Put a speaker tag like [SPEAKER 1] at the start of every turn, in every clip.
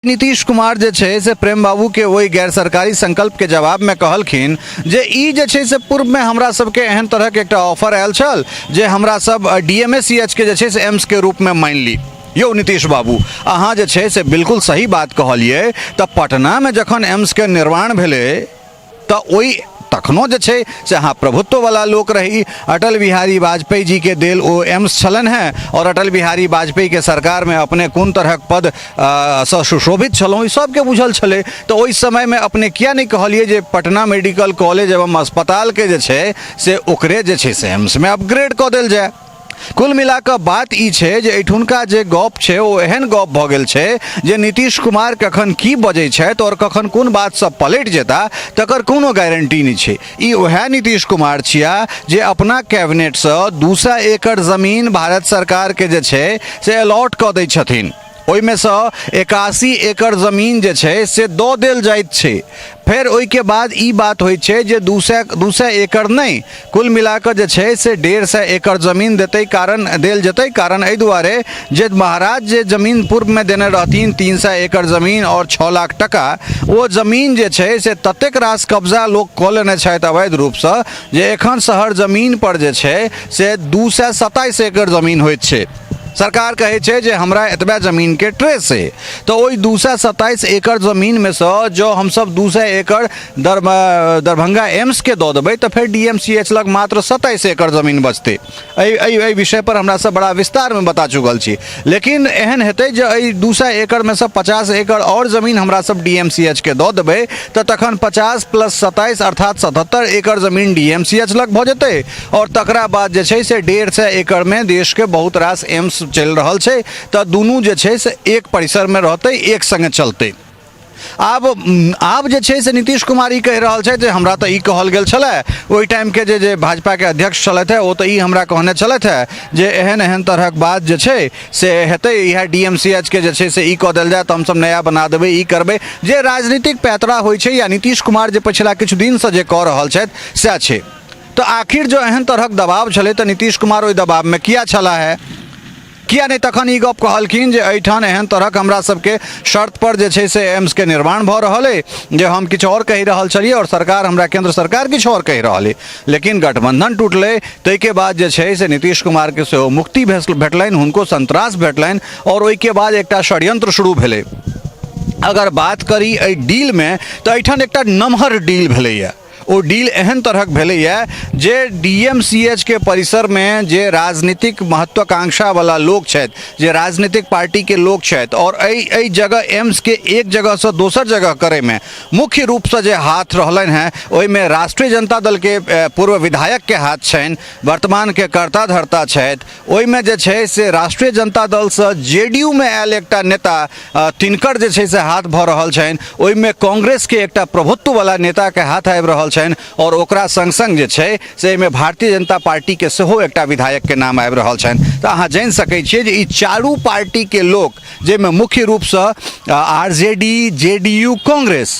[SPEAKER 1] नीतीश कुमार जे छै से प्रेम बाबू के ओहि गैर सरकारी संकल्प के जवाब में कहलखिन जे ई जे छै से पूर्व में हमरा सबके एहन तरह के एकटा ऑफर आयल छल जे हमरा सब D M A C H के जे छै से एम्स के रूप में मानि ली। यौ नीतीश बाबू, अहाँ जे छै से बिल्कुल सही बात कहलियै। तऽ पटना में जखन एम्स के निर्माण भेलै तऽ ओहि तखनो जे छै से अहाँ प्रभुत्ववला लोक रही। अटल बिहारी वाजपेयी जीके देल ओ एम्स छलनि हेँ आओर अटल बिहारी वाजपेयीके सरकारमे अपने कोन तरहक पद सँ सुशोभित छलहुँ, ई सबके बुझल छलै। तऽ ओहि समयमे अपने किया नहि कहलियै जे पटना मेडिकल कॉलेज एवं अस्पतालके जे छै से ओकरे जे छै से एम्समे अपग्रेड कऽ देल जाय। कुल मिला कऽ बात ई छै जे एहिठुनका जे गप छै ओ एहन गप भऽ गेल छै जे नीतीश कुमार कखन की बजै छथि आओर कखन कोन बातसँ पलटि जेता तकर कोनो गारंटी नहि छै। ई उएह नीतीश कुमार छिया जे अपना कैबिनेटसँ 200 एकड़ जमीन भारत सरकारके जे छै से अलॉट कऽ दै छथिन। ओहिमे सँ 81 एकड़ जमीन जे छै से दऽ देल जाइत छै। फेर ओहिके बाद ई बात होइ छै जे 200 एकड़ नहि, कुल मिलाकऽ जे छै से 150 एकड़ जमीन देतै, कारण देल जेतै, कारण एहि दुआरे जे महाराज जे जमीन पूर्वमे देने रहथिन 300 एकड़ जमीन आओर 6 लाख टका, ओ जमीन जे छै से ततेक रास कब्जा लोक कऽ लेने छथि अवैध रूपसँ जे एखन शहर जमीन पर जे छै से 227 एकड़ जमीन होइत छै। सरकार कहै छै जे हमरा एतबे जमीनके ट्रेस है, तऽ ओहि 227 एकड़ जमीनमे सँ जँ हमसब 200 एकड़ दरभंगा एम्सके दऽ देबै तऽ फेर डी एम सी एच लग मात्र 27 एकड़ जमीन बचतै। एहि एहि एहि विषयपर हमरा सब बड़ा विस्तारमे बता चुकल छी। लेकिन एहन हेतै जे एहि 200 एकड़मे सँ 50 एकड़ आओर जमीन हमरा सब डी एम सी एच के दऽ देबै तऽ तखन 50 प्लस 27 अर्थात 77 एकड़ जमीन डी एम सी एच लग भऽ जेतै आओर तकरा बाद जे छै से 150 एकड़मे देशके बहुत रास एम्स चलि रहल छै, तऽ दुनू जे छै से एक परिसरमे रहतै, एक सङ्गे चलतै। आब जे छै से नीतीश कुमार ई कहि रहल छथि जे हमरा तऽ ई कहल गेल छलै, ओहि टाइमके जे भाजपाके अध्यक्ष छलथि हेँ ओ तऽ ई हमरा कहने छलथि हेँ जे एहन एहन तरहक बात जे छै से हेतै, इएह डी एम सी एच के जे छै से ई कऽ देल जाय तऽ हमसब नया बना देबै, ई करबै। जे राजनीतिक पैतरा होइ छै या नीतीश कुमार जे पछिला किछु दिनसँ जे कऽ रहल छथि सएह छै। तऽ आखिर जो एहन तरहक दबाव छलै तऽ नीतीश कुमार ओहि दबावमे किया छलाह है? किया नहि तखन ई गप कहलखिन जे एहिठाम एहन तरहक हमरा सबके शर्त पर जे छै से एम्सके निर्माण भऽ रहल अइ, जे हम किछु आओर कहि रहल छलियै आओर सरकार हमरा केंद्र सरकार किछु आओर कहि रहल अइ। लेकिन गठबंधन टूटलै ताहिके बाद जे छै से नीतीश कुमारके सेहो मुक्ति भेटलनि, हुनको संत्रास भेटलनि आओर ओहिके बाद एकटा षड्यंत्र शुरू भेलै। अगर बात करी एहि डीलमे तऽ एहिठाम एकटा नमहर डील भेलैए। ओ डील एहन तरहक भेलैए जे डी एम सी एच के परिसरमे जे राजनीतिक महत्वाकांक्षावला लोक छथि, जे राजनीतिक पार्टीके लोक छथि आओर एहि जगह एम्सके एक जगहसँ दोसर जगह करैमे मुख्य रूपसँ जे हाथ रहलनि हेँ ओहिमे राष्ट्रीय जनता दलके पूर्व विधायकके हाथ छनि, वर्तमानके कर्ता धर्ता छथि। ओहिमे जे छै से राष्ट्रीय जनता दलसँ जे डी यू मे आयल एकटा नेता तिनकर जे छै से हाथ भऽ रहल छनि, ओहिमे कांग्रेसके एकटा प्रभुत्ववला नेताके हाथ आबि रहल छनि आओर ओकरा सङ्ग सङ्ग जे छै से एहिमे भारतीय जनता पार्टीके सेहो एकटा विधायकके नाम आबि रहल छनि। तऽ अहाँ जानि सकै छियै जे ई चारू पार्टीके लोक, जाहिमे मुख्य रूपसँ R J D, J D U, Congress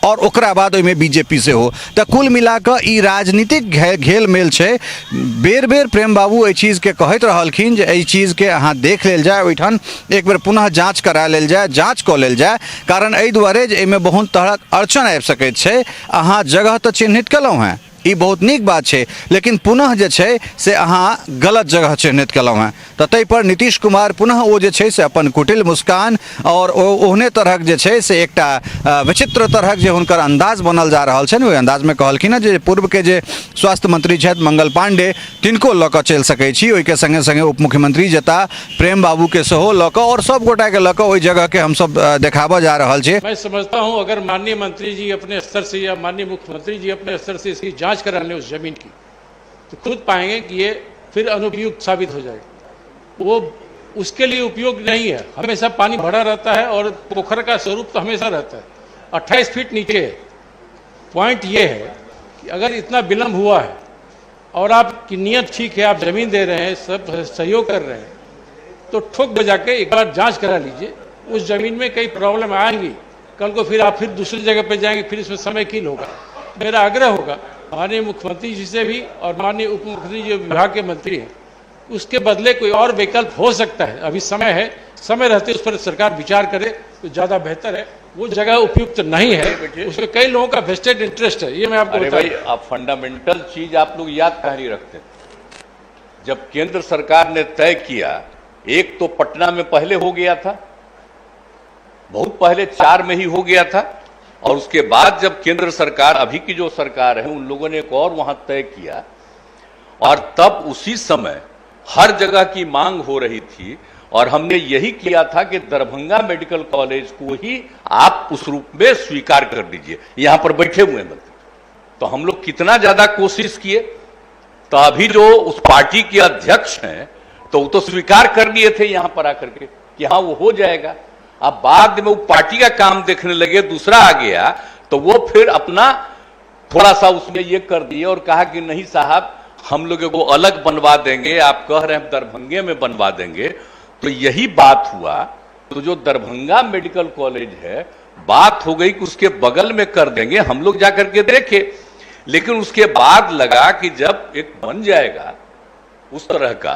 [SPEAKER 1] आओर ओकरा बाद ओहिमे बी जे पी सेहो, तऽ कुल मिलाकऽ ई राजनीतिक घेल मेल छै। बेर बेर प्रेम बाबू एहि चीजके कहैत रहलखिन जे एहि चीजके अहाँ देख लेल जाय, ओहिठाम एक बेर पुनः जाँच करा लेल जाय, जाँच कऽ लेल जाय, कारण एहि दुआरे जे एहिमे बहुत तरहक अड़चन आबि सकैत छै। अहाँ जगह तऽ चिन्हित केलहुँ हेँ, ई बहुत नीक बात छै, लेकिन पुनः जे छै से अहाँ गलत जगह चिन्हित केलहुँ हेँ। तऽ ताहिपर नीतीश कुमार पुनः ओ जे छै से अपन कुटिल मुस्कान आओर ओ ओहने तरहक जे छै से एकटा विचित्र तरहक जे हुनकर अन्दाज बनल जा रहल छनि ओहि अन्दाजमे कहलखिन हेँ जे पूर्वके जे स्वास्थ्य मंत्री छथि मंगल पांडे तिनको लऽ कऽ चलि सकै छी, ओहिके सङ्गे सङ्गे उप मुख्यमंत्री जेता प्रेम बाबूके सेहो लऽ कऽ आओर सब गोटाके लऽ कऽ ओहि जगहके हमसब देखाबऽ जा रहल छी।
[SPEAKER 2] मैं समझता हूँ अगर माननीय मंत्री जी अपने स्तर से या माननीय मुख्यमंत्री जी अपने स्तर से इसकी जांच करा लें उस जमीन की, तो खुद पाएंगे कि ये फिर अनुपयुक्त साबित हो जाएगा। वो उसके लिए उपयोग नहीं है, हमेशा पानी भरा रहता है और पोखर का स्वरूप तो हमेशा रहता है। 28 फीट नीचे है। पॉइंट ये है कि अगर इतना विलम्ब हुआ है और आपकी नीयत ठीक है, आप जमीन दे रहे हैं, सब सहयोग कर रहे हैं, तो ठोक बजा के एक बार जांच करा लीजिए। उस जमीन में कई प्रॉब्लम आएंगी, कल को फिर आप फिर दूसरी जगह पे जाएंगे, फिर इसमें समय किल होगा। मेरा आग्रह होगा माननीय मुख्यमंत्री जी से भी और माननीय उप मुख्यमंत्री जो विभाग के मंत्री हैं, उसके बदले कोई और विकल्प हो सकता है। अभी समय है, समय रहते उस पर सरकार विचार करे तो ज़्यादा बेहतर है। वो जगह उपयुक्त नहीं है, उसमें कई लोगों का वेस्टेड इंटरेस्ट है, ये मैं आपको
[SPEAKER 3] अरे
[SPEAKER 2] बता
[SPEAKER 3] भाई, आप फंडामेंटल चीज आप लोग याद कहाँ नहीं रखते। जब केंद्र सरकार ने तय किया, एक तो पटना में पहले हो गया था, बहुत पहले 4 में ही हो गया था, और उसके बाद जब केंद्र सरकार, अभी की जो सरकार है, उन लोगों ने एक और वहां तय किया, और तब उसी समय हर जगह की मांग हो रही थी, और हमने यही किया था कि दरभंगा मेडिकल कॉलेज को ही आप उस रूप में स्वीकार कर लीजिए। यहां पर बैठे हुए मंत्री, तो हम लोग कितना ज्यादा कोशिश किए, तो अभी जो उस पार्टी के अध्यक्ष हैं तो वो तो स्वीकार कर लिए थे यहां पर आकर के कि हाँ वो हो जाएगा। अब बाद में वो पार्टी का काम देखने लगे, दूसरा आ गया, तो वो फिर अपना थोड़ा सा उसमें ये कर दिए और कहा कि नहीं साहब, हम लोग को अलग बनवा देंगे, आप कह रहे हैं दरभंगे में बनवा देंगे। तो यही बात हुआ, तो जो दरभंगा मेडिकल कॉलेज है, बात हो गई कि उसके बगल में कर देंगे, हम लोग जाकर के देखे। लेकिन उसके बाद लगा कि जब एक बन जाएगा उस तरह का,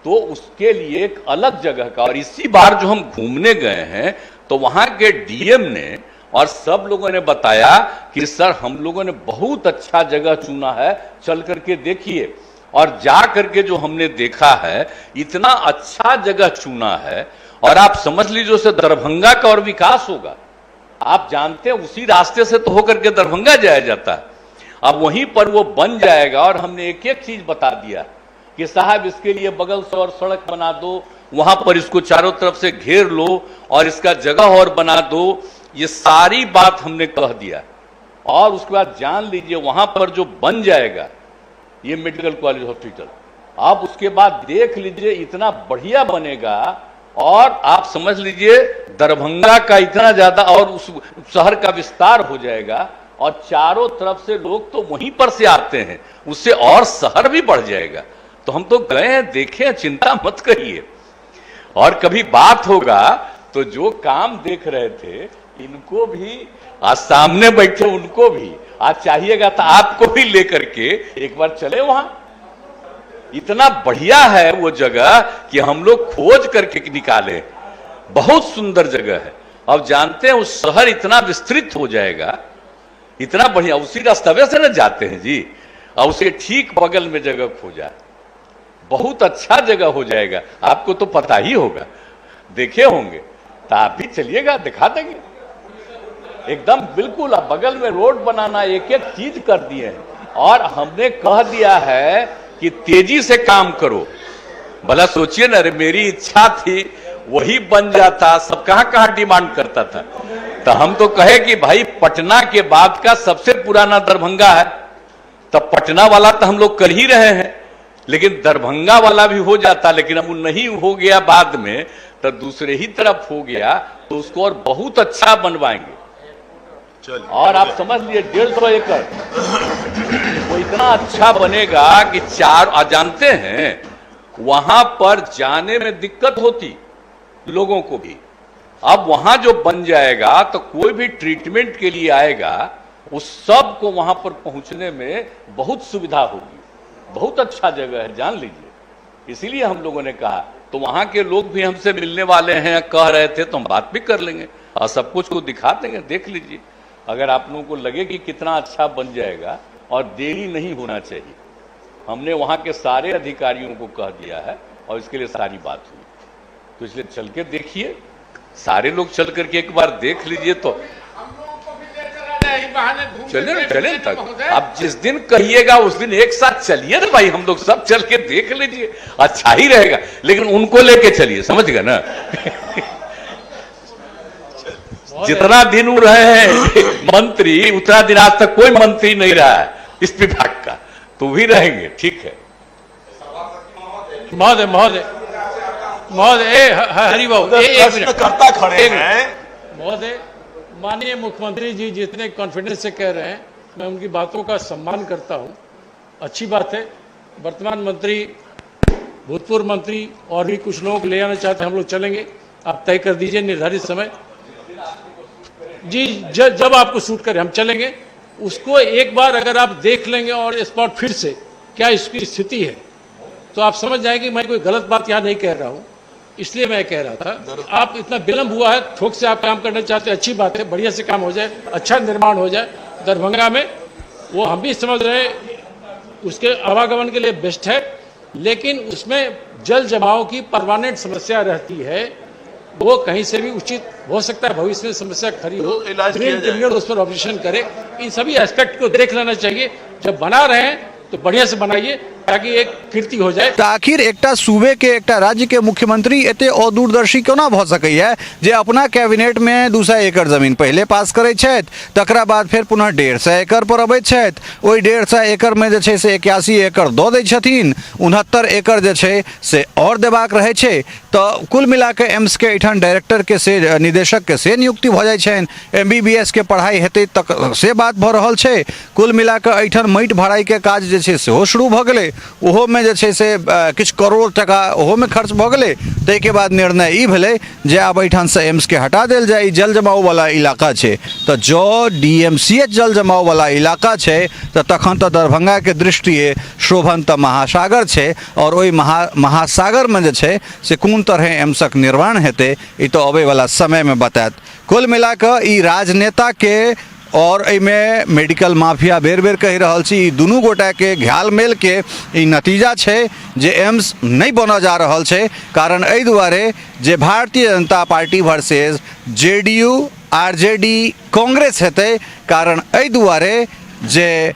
[SPEAKER 3] तो उसके लिए एक अलग जगह का। और इसी बार जो हम घूमने गए हैं तो वहां के डीएम ने और सब लोगों ने बताया कि सर हम लोगों ने बहुत अच्छा जगह चुना है, चल करके देखिए। और जा करके जो हमने देखा है, इतना अच्छा जगह चुना है, और आप समझ लीजिए उसे दरभंगा का और विकास होगा। आप जानते हैं उसी रास्ते से तो होकर के दरभंगा जाया जाता है, अब वहीं पर वो बन जाएगा। और हमने एक एक चीज बता दिया कि साहब इसके लिए बगल से और सड़क बना दो, वहां पर इसको चारों तरफ से घेर लो और इसका जगह और बना दो, ये सारी बात हमने कह दिया। और उसके बाद जान लीजिए वहां पर जो बन जाएगा ये मेडिकल कॉलेज हॉस्पिटल, आप उसके बाद देख लीजिए इतना बढ़िया बनेगा। और आप समझ लीजिए दरभंगा का इतना ज्यादा और उस शहर का विस्तार हो जाएगा, और चारों तरफ से लोग तो वहीं पर से आते हैं, उससे और शहर भी बढ़ जाएगा। तो हम तो गए हैं, देखे हैं, चिंता मत करिए। और कभी बात होगा तो जो काम देख रहे थे इनको भी, आज सामने बैठे उनको भी, आज चाहिएगा तो आपको भी लेकर के एक बार चले वहां। इतना बढ़िया है वो जगह कि हम लोग खोज करके निकाले, बहुत सुंदर जगह है। अब जानते हैं उस शहर इतना विस्तृत हो जाएगा, इतना बढ़िया, उसी रास्ते से ना जाते हैं जी, और उसके ठीक बगल में जगह खोजा, बहुत अच्छा जगह हो जाएगा। आपको तो पता ही होगा, देखे होंगे, तो आप भी चलिएगा, दिखा देंगे एकदम बिल्कुल। अब बगल में रोड बनाना, एक एक चीज कर दिए हैं। और हमने कह दिया है कि तेजी से काम करो। भला सोचिए ना, अरे मेरी इच्छा थी वही बन जाता, सब कहां कहां डिमांड करता था। तो हम तो कहे कि भाई पटना के बाद का सबसे पुराना दरभंगा है, तब पटना वाला तो हम लोग कर ही रहे हैं, लेकिन दरभंगा वाला भी हो जाता। लेकिन अब वो नहीं हो गया बाद में, तो दूसरे ही तरफ हो गया, तो उसको और बहुत अच्छा बनवाएंगे। और आप समझ लिए 150 एकड़ वो इतना अच्छा बनेगा कि चार, जानते हैं वहां पर जाने में दिक्कत होती लोगों को भी, अब वहां जो बन जाएगा तो कोई भी ट्रीटमेंट के लिए आएगा उस सब को वहां पर पहुंचने में बहुत सुविधा होगी। बहुत अच्छा जगह है, जान लीजिए। इसीलिए हम लोगों ने कहा, तो वहां के लोग भी हमसे मिलने वाले हैं, कह रहे थे, तो हम बात भी कर लेंगे और सब कुछ को दिखा देंगे। देख लीजिए, अगर आप लोगों को लगे कि कितना अच्छा बन जाएगा, और देरी नहीं होना चाहिए। हमने वहां के सारे अधिकारियों को कह दिया है और इसके लिए सारी बात हुई, तो इसलिए चल के देखिए, सारे लोग चल करके एक बार देख लीजिए। तो चले ना, चले तक आप जिस दिन कहिएगा उस दिन एक साथ चलिए ना भाई, हम लोग सब चल के देख लीजिए, अच्छा ही रहेगा। लेकिन उनको लेके चलिए, समझ गए ना। जितना दिन वो रहे हैं मंत्री, उतना दिन आज तक कोई मंत्री नहीं रहा है इस विभाग का, तो भी रहेंगे। ठीक है
[SPEAKER 2] महोदय, महोदय, महोदय, हरि बाबू,
[SPEAKER 4] प्रश्नकर्ता खड़े हैं।
[SPEAKER 2] महोदय, माननीय मुख्यमंत्री जी जितने कॉन्फिडेंस से कह रहे हैं, मैं उनकी बातों का सम्मान करता हूं। अच्छी बात है, वर्तमान मंत्री, भूतपूर्व मंत्री और भी कुछ लोग ले आना चाहते हैं, हम लोग चलेंगे। आप तय कर दीजिए निर्धारित समय जी, जब आपको सूट करे हम चलेंगे। उसको एक बार अगर आप देख लेंगे और स्पॉट फिर से क्या इसकी स्थिति है, तो आप समझ जाएंगे मैं कोई गलत बात यहाँ नहीं कह रहा हूँ, इसलिए मैं कह रहा था आप इतना विलंब हुआ है, थोक से आप काम करना चाहते हैं, अच्छी बात है, बढ़िया से काम हो जाए, अच्छा निर्माण हो जाए दरभंगा में, वो हम भी समझ रहे हैं उसके आवागमन के लिए बेस्ट है, लेकिन उसमें जल जमाव की परमानेंट समस्या रहती है, वो कहीं से भी उचित हो सकता है भविष्य में समस्या खड़ी हो,
[SPEAKER 4] तो इलाज किया
[SPEAKER 2] ग्रीन
[SPEAKER 4] जाए।
[SPEAKER 2] ट्रिब्यूनल उस पर ऑब्जेक्शन करे, इन सभी एस्पेक्ट को देख लेना चाहिए। जब बना रहे हैं तो बढ़िया से बनाइए ताकि एक कीर्ति हो जाए।
[SPEAKER 1] तऽ आखिर एकटा सूबेके, एकटा राज्यके मुख्यमंत्री एते अदूरदर्शी कोना भऽ सकैए जे अपना कैबिनेटमे 200 एकड़ जमीन पहिले पास करै छथि, तकरा बाद फेर पुनः 150 एकड़ पर अबै छथि, ओहि 150 एकड़मे जे छै से 81 एकड़ दऽ दै छथिन, 69 एकड़ जे छै से आओर देबाक रहै छै। तऽ कुल मिलाकऽ एम्सके एहिठाम डायरेक्टरके से निदेशकके से नियुक्ति भऽ जाइ छनि, MBBS के पढ़ाइ हेतै तक से बात भऽ रहल छै। कुल मिलाकऽ एहिठाम माटि भराइके काज जे छै सेहो शुरू भऽ गेलै, ओहोमे जे छै से किछु करोड़ टका ओहोमे खर्च भऽ गेलै। ताहिके बाद निर्णय ई भेलै जे आब एहिठामसँ एम्सके हटा देल जाय, ई जल जमाववला इलाका छै। तऽ जँ DMCH जल जमाववला इलाका छै तऽ तखन तऽ दरभंगाके दृष्टिए शोभन तऽ महासागर छै, आओर ओहि महासागरमे जे छै से कोन तरहे एम्सक निर्माण हेतै ई तऽ अबैवला समयमे बतायत। कुल मिलाकऽ ई राजनेताके और एहिमे मेडिकल माफिया बेर बेर कहि रहल छी, ई दुनू गोटाके घाल मेलके ई नतीजा छै जे एम्स नहि बनऽ जा रहल छै। कारण एहि दुआरे जे Bharatiya Janata Party versus JDU RJD Congress हेतै, कारण एहि दुआरे जे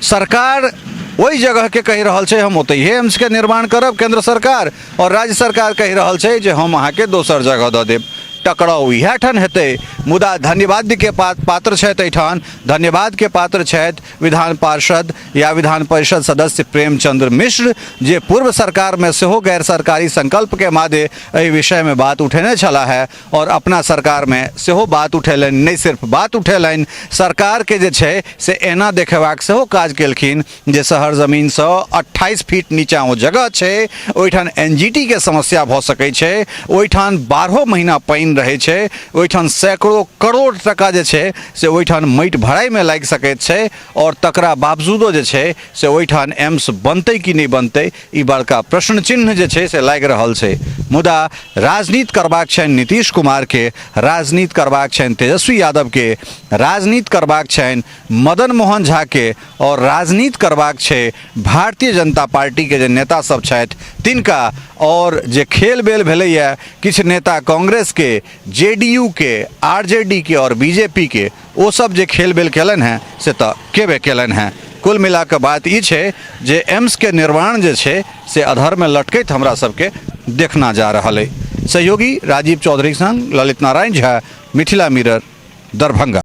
[SPEAKER 1] सरकार ओहि जगहके कहि रहल छै हम ओतहिए एम्सके निर्माण करब केंद्र सरकार, और राज्य सरकार कहि रहल छै जे हम अहाँके दोसर जगह दऽ देब। टकराव इएह ठाम हेतै। मुदा धन्यवादके पात्र छथि एहिठाम, धन्यवादके पात्र छथि विधान पार्षद या विधान परिषद सदस्य प्रेमचंद्र मिश्र, जे पूर्व सरकारमे सेहो गैर सरकारी संकल्पके मादे एहि विषयमे बात उठेने छलाह है और अपना सरकारमे सेहो बात उठेलनि। नहि सिर्फ बात उठेलनि, सरकारके जे छै से एना देखेबाक सेहो काज केलखिन जे शहर जमीनसँ 28 फीट नीचाँ ओ जगह छै, ओहिठाम NGT के समस्या भऽ सकै छै, ओहिठाम 12 महीना पानि रहै छै, ओहिठाम सैकड़ों करोड़ टका जे छै से ओहिठाम माटि भराइमे लागि सकैत छै, आओर तकरा बावजूदो जे छै से ओहिठाम एम्स बनतै कि नहि बनतै ई बड़का प्रश्न चिन्ह जे छै से लागि रहल छै। मुदा राजनीति करबाक छनि नीतीश कुमारके, राजनीति करबाक छनि तेजस्वी यादवके, राजनीति करबाक छनि मदन मोहन झाके, और राजनीति करबाक छै भारतीय जनता पार्टीके जे नेता सब छथि तिनका। और जे खेल बेल भेलैए किछु नेता कांग्रेसके, JDU के, RJD के और BJP के, ओ सब जे खेल बेल केलनि हेँ से तऽ केबे केलनि हेँ। कुल मिलाकऽ बात ई छै जे एम्सके निर्माण जे छै से अधरमे लटकैत हमरा सबके देखना जा रहल अइ। सहयोगी राजीव चौधरी संग ललित नारायण झा, मिथिला मिरर, दरभंगा।